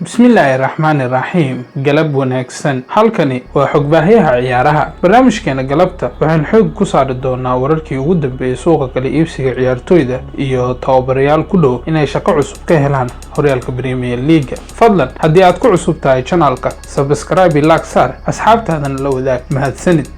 Bismillaahi raxmaani raxiim. Galab wanaagsan. Halkani waa xogbaahyaha ciyaaraha. Barnaamijkeena galabta waxaan xoog ku saari doonaa wararkii ugu dambeeyey suuqa kala iibsiga ciyaartoyda iyo tababarayaal ku dhow inay shaqo cusub ka helaan horyaalka Premier League. Fadlan, haddii aad ku cusub tahay channelka, subscribe, like saar, asxaabtaadana la wadaag. Mahadsanid.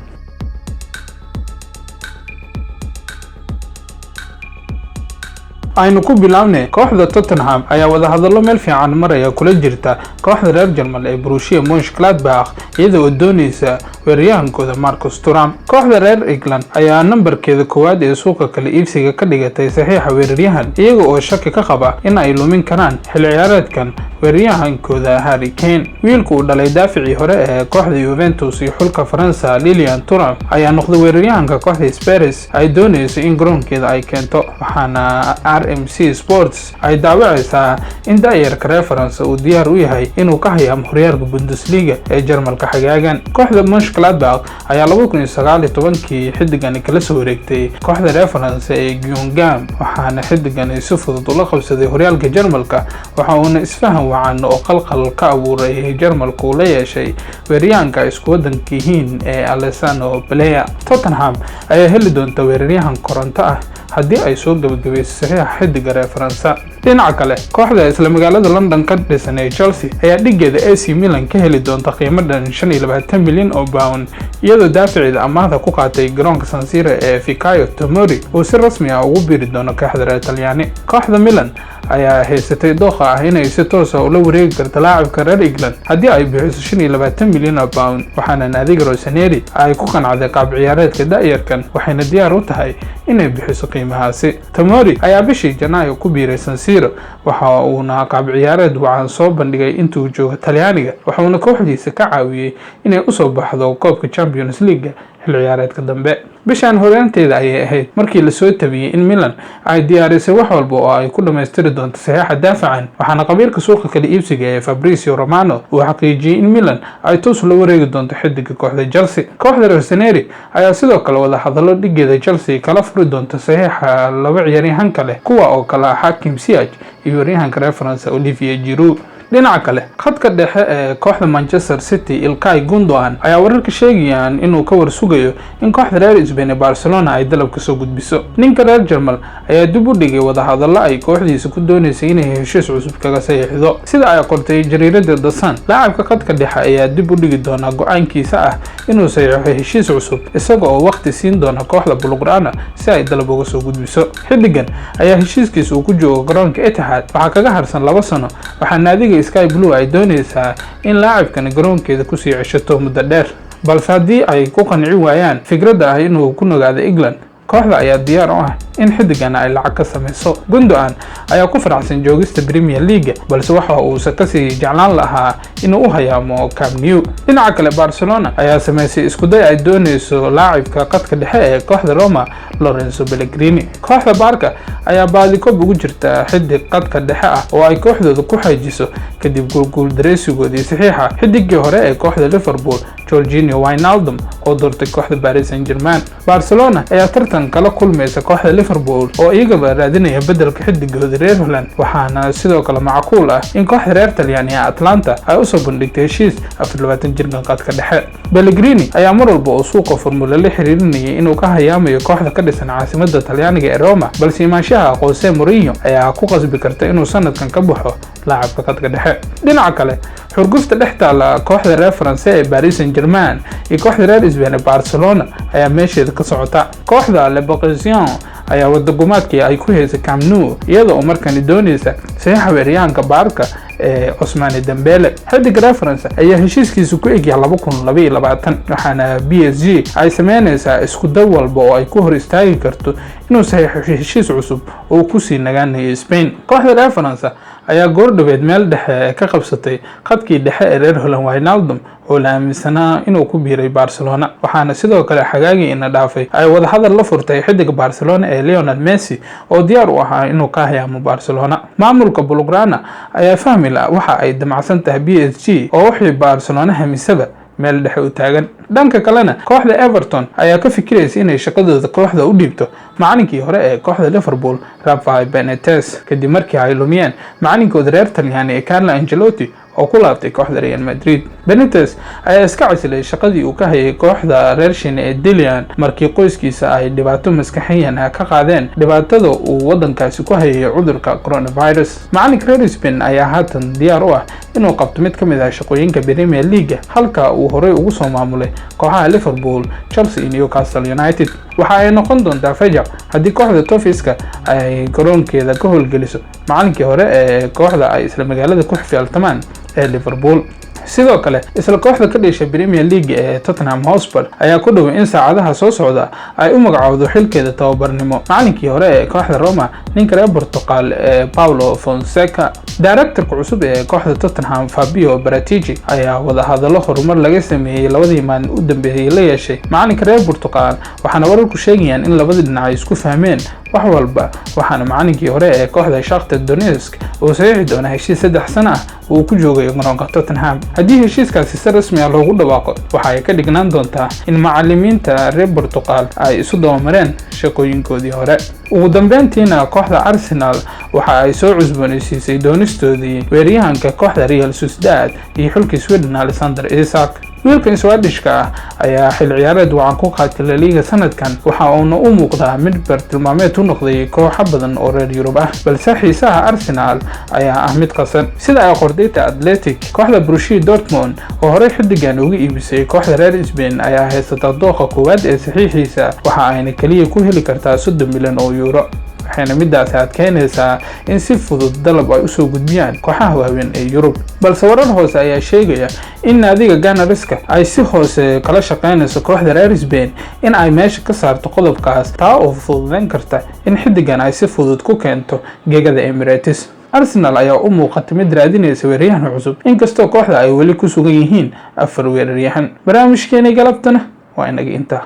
Aynu ku bilownay, kooxda Tottenham ayaa wadahadallo meel fiican maraya kula jirta kooxda reer Jarmal ee Borussia Mönchengladbach, iyada oo dooneysa weeraryahankooda Marcus Thuram. Kooxda reer England ayaa nambarkeeda koowaad ee suuqa kala iibsiga ka dhigatay saxiixa weeraryahan, iyaga oo shaki ka qaba in ay lumin karaan xilli ciyaareedkan weeraryahankooda Harry Kane. Wiilku uu dhalay daaficii hore ee kooxda Juventus iyo xulka Faransa, Lilian Thuram, ayaa noqday weeraryahanka kooxda Spurs ay dooneyso in garoonkeeda ay keento, waxaana RMC Sports ay daawacaysaa in da'yarka reer Faransa uu diyaar u yahay inuu ka hayaamo horyaalka Bundesliga ee Jarmalka xagaagan. Kooxda Mönchengladbach ayaa 2019-kii xiddigani kala soo wareegtay kooxda reer Faransa ee Guingamp, waxaana xiddigani si fudud ula qabsaday horyaalka Jarmalka, waxa uuna isfahan wacan oo qalqal ka abuuray Jarmalka uu la yeeshay weeraryahanka ay isku wadanka yihiin ee Alessandro Plea. Tottenham ayaa heli doonta weeraryahan koronto ah haddii ay soo gabagabayso saxiixa xiddiga reer Faransa. Dhinaca kale, kooxda isla magaalada London ka dhisan ee Chelsea ayaa dhigeeda AC Milan ka heli doonta qiimo dhan 25 milyan oo pound, iyadoo daaficiida amaahda ku qaatay garoonka San Siro ee Fikayo Tomori uu si rasmi ah ugu biiri doono kooxda reer Talyaani. Kooxda Milan ayaa haysatay dooqa ah inay si toos ah ula wareegi karto laacibka reer England haddii ay bixiso 25 milyan oo pound, waxaana naadiga Rossoneri ay ku qancday qaab ciyaareedka da'yarkan, waxayna diyaar u tahay inay bixiso qiimahaasi. Tomori ayaa bishii Janaayo ku biiray San Siro, waxa uuna qaab ciyaareed wacan soo bandhigay intuu joogo Talyaaniga, waxauna kooxdiisa ka caawiyey inay usoo baxdo koobka Champions League xilli ciyaareedka dambe. Bishan horaanteeda ayay ahayd markii lasoo tabiyey in Milan ay diyaarisay wax walba oo ay ku dhammaystiri doonto saxiixa daafacan, waxaana qabiilka suuqa kala iibsiga ee Fabrizio Romano uu xaqiijiyey in Milan ay toos ula wareegi doonto xidiga kooxda Chelsea. Kooxda Rossoneri ayaa sidoo kale wada hadallo dhigeeda Chelsea kala furi doonta saxiixa laba ciyaaryahan kale, kuwa oo kale ah Hakim Ziyech iyo weeraryahanka reer Faransa Olivier Giroud. Dhinaca kale, khadka dhexe ee kooxda Manchester City, Ilkay Gundogan, ayaa wararka sheegayaan inuu ka war sugayo in kooxda reer Spain ee Barcelona ay dalab kasoo gudbiso. Ninka reer Jarmal ayaa dib u dhigay wadahadallo ay kooxdiisa ku dooneysay inay heshiis cusub kaga saxiixdo. Sida ay qortay jariirada The Sun, laacabka khadka dhexe ayaa dib u dhigi doonaa go-aankiisa ah inuu saxiixo heshiis cusub, isaga oo waqti siin doona kooxda Blaugrana si ay dalab uga soo gudbiso. Xiddigan ayaa heshiiskiisa uu ku joogo garoonka Etihad waxaa kaga harsan 2 sano, waxaa naadiga Sky Blue ay dooneysaa in laacibkani garoonkeeda kusii ceshato muddo dheer, balse haddii ay ku qanci waayaan fikradda ah inuu ku nogaado England, kooxda ayaa diyaar u ah in xiddigan ay lacag ka sameyso. Gundogan ayaa ku faraxsan joogista Premier League, balse waxa uusa kasii jeclaan lahaa inuu u hayaamo Camp Nou. Dhinaca kale, Barcelona ayaa sameysay iskuday ay dooneyso laacibka qadka dhexe ee kooxda Roma, Lorenzo Pellegrini. Kooxda Barca ayaa baadikob ugu jirta xidig qadka dhexe ah oo ay kooxdooda ku xajiso kadib guulguuldareysigoodii saxiixa xidigii hore ee kooxda Liverpool, Georginio Wijnaldum, oo doortay kooxda Paris Saint-Germain. Barcelona ayaa tartan kala kulmaysa kooxda Liverpool oo iyagaba raadinaya beddelka xidigooda reer Holland, waxaana sidoo kale macquul ah in kooxda reer Talyaani ee Atalanta ay usoo bandhigtay heshiis 24 jirkan qadka dhexe. Pellegrini ayaa mar walba oo suuqa formula la xiriirinayay inuu ka hayaamayo kooxda ka dhisan caasimadda Talyaaniga ee Roma, balse imaanshaha Jose Mourinho ayaa ku qasbi karta inuu sanadkan ka baxo laacabka qadka dhexe. Dhinaca kale, xurgufta dhex taala kooxda reer Faranse ee Paris Saint-Germain iyo kooxda reer Spain ee Barcelona ayaa meesheeda ka socota. Kooxda Le Parisien ayaa wadagumaadkii ay ku heysay Camp Nou, iyada oo markani dooneysa saxiixa weeryahanka Barca ee Ousmane Dembele. Xidiga reer Faransa ayaa heshiiskiisa ku egyahay 2022, waxaana PSG ay sameyneysaa isku day walba oo ay ku hor istaagi karto inuu saxiixo heshiis cusub oo kusii nagaanayo Spain. Kooxda reer Faransa ayaa goor dhaweed meel dhexe ka qabsatay khadkii dhexe ee reer Holland Wijnaldum, oo la aaminsanaa inuu ku biiray Barcelona, waxaana sidoo kale xagaagii ina dhaafay ay wadahadal la furtay xidiga Barcelona ee Lionel Messi, oo diyaar u ahaa inuu ka hayaamo Barcelona. Maamulka Blaugrana ayaa fahmi la waxa ay damacsan tahay PSG, oo wixii Barcelona hamisaba meel dhexe u taagan. Dhanka kalena, kooxda Everton ayaa ka fikiraysa inay shaqadooda kooxda u dhiibto macalinkii hore ee kooxda Liverpool, Rafael Benitez, kadib markii ay lumiyeen macalinkooda reer Talyaani ee Carlo Ancelotti, oo ku laabtay kooxda Real Madrid. Benitez ayaa iska casilay shaqadii uu ka hayay kooxda reer Shiina ee Dalian markii qoyskiisa ay dhibaato maskaxiyan ah ka qaadeen dhibaatada uu waddankaasi ku hayay cudurka coronavirus. Macalinka reer Spain ayaa haatan diyaar u ah inuu qabto mid ka mid ah shaqooyinka Premier League, halka uu horey ugu soo maamulay kooxaha Liverpool, Chelsea iyo Newcastle United. Waxa ay noqon doontaa fajac haddii kooxda Toffeeska ay garoonkeeda ka howlgeliso macalinkii hore ee kooxda ay isla magaalada ku xifaaltamaan ee Liverpool. Sidoo kale, isla kooxda ka dheesha Premier League ee Tottenham Hotspur ayaa ku dhow in saacadaha soo socda ay u magacowdo xilkeeda tababarnimo macalinkii hore ee kooxda Roma, ninka reer Portugal ee Paulo Fonseca. Directorka cusub ee kooxda Tottenham, Fabio Paratici, ayaa wadahadallo horumar laga sameeyey labadii maalin u dambeeyey la yeeshay macalinka reer Portugal, waxaana wararku sheegayaan in labadii dhinac ay isku fahmeen wax walba, waxaana macalinkii hore ee kooxda Shakhtar Donetsk uu saxiixi doona heshiis 3 sano ah uu ku joogayo garoonka Tottenham. Haddii heshiiskaasi si rasmi ah loogu dhawaaqo, waxa ay ka dhignaan doontaa in macalimiinta reer Portugal ay isu dabamareen shaqooyinkoodii hore. Ugu dambeyntiina, kooxda Arsenal waxa ay soo cusboonaysiisay doonistoodii weeraryahanka kooxda Real Sociedad iyo xulkii Sweden, Alexander Isak. Wiilkan Swedishka ah ayaa xil ciyaareed wacan ku qaatay La Liga sanadkan, waxa uuna u muuqdaa mid bartilmaameed u noqday kooxo badan oo reer Yurub ah, balse xiisaha Arsenal ayaa ah mid qasan. Sida ay qortay The Athletic, kooxda Borussia Dortmund oo horey xiddigan uga iibisay kooxda reer Spain ayaa haysata dooqa koowaad ee saxiixiisa, waxa ayna kaliya ku heli kartaa 30 milyan oo euro, waxayna midaasi adkeynaysaa in si fudud dalab ay usoo gudbiyaan kooxaha waaweyn ee Yurub. Balse warar hoose ayaa sheegaya in naadiga Gunnerska ay si hoose kala shaqeynayso kooxda reer Spain in ay meesha ka saarto qodobkaas, taa oo fududeyn karta in xiddigan ay si fudud ku keento gegada Emirates. Arsenal ayaa u muuqata mid raadinaysa weeraryahan cusub, inkastoo kooxda ay weli ku sugan yihiin afar weeraryahan. Barnaamijkeeni galabtana waa inaga intaa.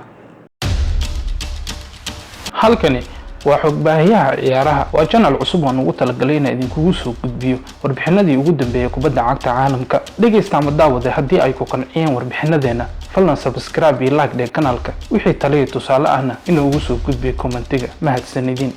Halkani waa xogbaahiyaha ciyaaraha, waa channel cusub oo nugu talagalay inaan idinkugu soo gudbiyo warbixinadii ugu dambeeyay kubadda cagta caalamka. Dhegaysta ama daawade, haddii ay ku qanciyeen warbixinadeenna, fadlan subscribe iyo like dheh kanaalka. Wixii taliya tusaale ahna inuu ugu soo gudbiyo commentiga. Mahadsanidin.